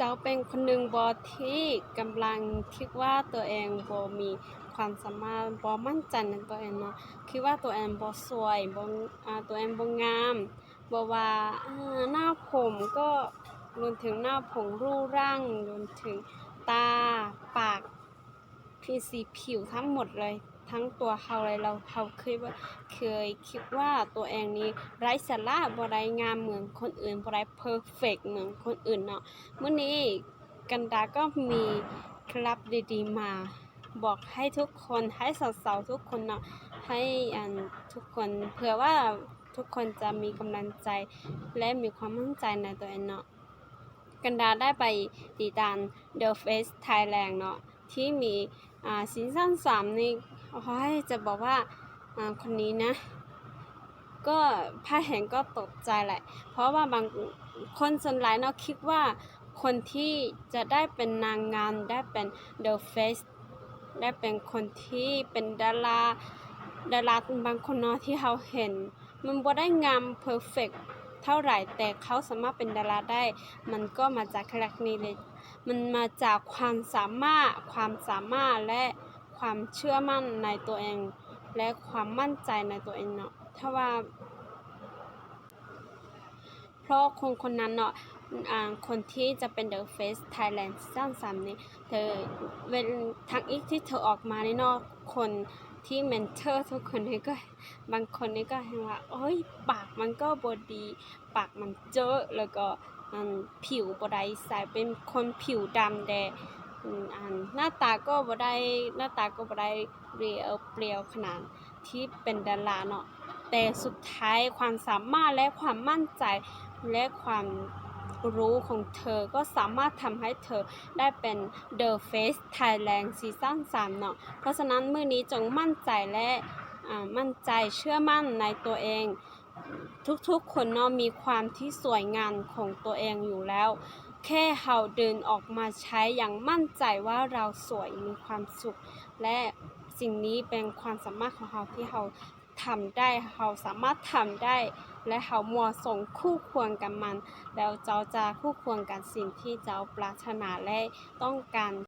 ເຈົ້າເປັນຄົນໜຶ່ງບໍ່ທີ່ກຳລັງຄິດວ່າຕົວເອງບໍ່ມີຄວາມສາມາດ, ບໍ່ໝັ້ນໃຈໃນຕົວເອງເນາະ, ຄິດວ່າຕົວເອງບໍ່ສວຍ, ບໍ່ ອາ ຕົວເອງບໍ່ງາມ, ບໍ່ວ່າ ອາ ໜ້າຜົມກໍ ລວມເຖິງໜ້າຜົມ, ຮູບຮ່າງ, ລວມເຖິງຕາ, ປາກ, ເປັນສີຜິວທັງໝົດເລີຍ, ທັງຕົວເຮົາເລີຍ. ເຮົາເຄີຍວ່າ ເຄີຍຄິດວ່າຕົວເອງນີ້ໄຮ້ສາລະ, ບໍ່ໄດ້ງາມເໝືອນຄົນອື່ນ, ບໍ່ໄດ້ເພີເຟັກເໝືອນຄົນອື່ນເນາະ. ມື້ນີ້ກັນດາກໍມີເຄລັບດີໆມາບອກໃຫ້ທຸກຄົນ, ໃຫ້ສາວໆທຸກຄົນເນາະ, ໃຫ້ ອັນ ທຸກຄົນ, ເພື່ອວ່າທຸກຄົນຈະມີກຳລັງໃຈ ແລະ ມີຄວາມໝັ້ນໃຈໃນຕົວເອງເນາະ. ກັນດາໄດ້ໄປຕິດຕາມ The Face Thailand ເນາະ ທີ່ມີ ອາ ຊີຊັນສາມນີ້. ໂອ້ຍ ຈະບອກວ່າ ອາ ຄົນນີ້ນະ ກໍໃຜເຫັນກໍຕົກໃຈແຫຼະ, ເພາະວ່າບາງຄົນສ່ວນຫຼາຍເນາະ ຄິດວ່າຄົນທີ່ຈະໄດ້ເປັນນາງງາມ, ໄດ້ເປັນ The Face, ໄດ້ເປັນຄົນທີ່ເປັນດາລາ, ດາລາບາງຄົນເນາະ ທີ່ເຮົາເຫັນ ມັນບໍ່ໄດ້ງາມເພີເຟັກເທົ່າໃດ, ແຕ່ເຂົາສາມາດເປັນດາລາໄດ້, ມັນກໍມາຈາກແຄລັກນີ້ເລີຍ. ມັນມາຈາກຄວາມສາມາດ, ຄວາມສາມາດ ແລະ ຄວາມເຊື່ອໝັ້ນໃນຕົວເອງ ແລະ ຄວາມໝັ້ນໃຈໃນຕົວເອງເນາະ. ຖ້າວ່າ ເພາະຄົນຄົນນັ້ນເນາະ, ອາ ຄົນທີ່ຈະເປັນ The Face Thailand ຊີຊັນສາມນີ້ ເທີ ເວນ ທາງອີກທີ່ເທີອອກມານີ້ເນາະ, ຄົນທີ່ເມັນເທີທຸກຄົນນີ້ກໍ ບາງຄົນນີ້ກໍເຫັນວ່າ ໂອ້ຍ ປາກມັນກໍບໍ່ດີ, ປາກມັນເຈີະ, ແລ້ວກໍ ອັນ ຜິວບໍ່ໄດ້ໃສ, ເປັນຄົນຜິວດຳແດ່, ອັນ ໜ້າຕາກໍບໍ່ໄດ້, ໜ້າຕາກໍບໍ່ໄດ້ລຽວປຽວຂະໜາດ ທີ່ເປັນດາລາເນາະ, ແຕ່ສຸດທ້າຍຄວາມສາມາດ ແລະ ຄວາມໝັ້ນໃຈ ແລະ ຄວາມຮູ້ຂອງເທີກໍສາມາດທຳໃຫ້ເທີໄດ້ເປັນ The Face Thailand ຊີຊັນສາມເນາະ. ເພາະສະນັ້ນ ມື້ນີ້ຈົ່ງໝັ້ນໃຈ ແລະ ອາ ໝັ້ນໃຈເຊື່ອໝັ້ນໃນຕົວເອງ. ທຸກໆຄົນເນາະ ມີຄວາມທີ່ສວຍງາມຂອງຕົວເອງຢູ່ແລ້ວ, ແຄ່ເຮົາເດີນອອກມາໃຊ້ຢ່າງໝັ້ນໃຈວ່າເຮົາສວຍ, ມີຄວາມສຸກ ແລະ ສິ່ງນີ້ເປັນຄວາມສາມາດຂອງເຮົາທີ່ເຮົາ ທຳໄດ້, ເຮົາສາມາດທຳໄດ້ ແລະ ເຮົາເໝາະສົມຄູ່ຄວນກັບມັນ, ແລ້ວເຈົ້າຈະຄູ່ຄວນກັບສິ່ງທີ່ເຈົ້າປາດຖະໜາ ແລະ ຕ້ອງການ.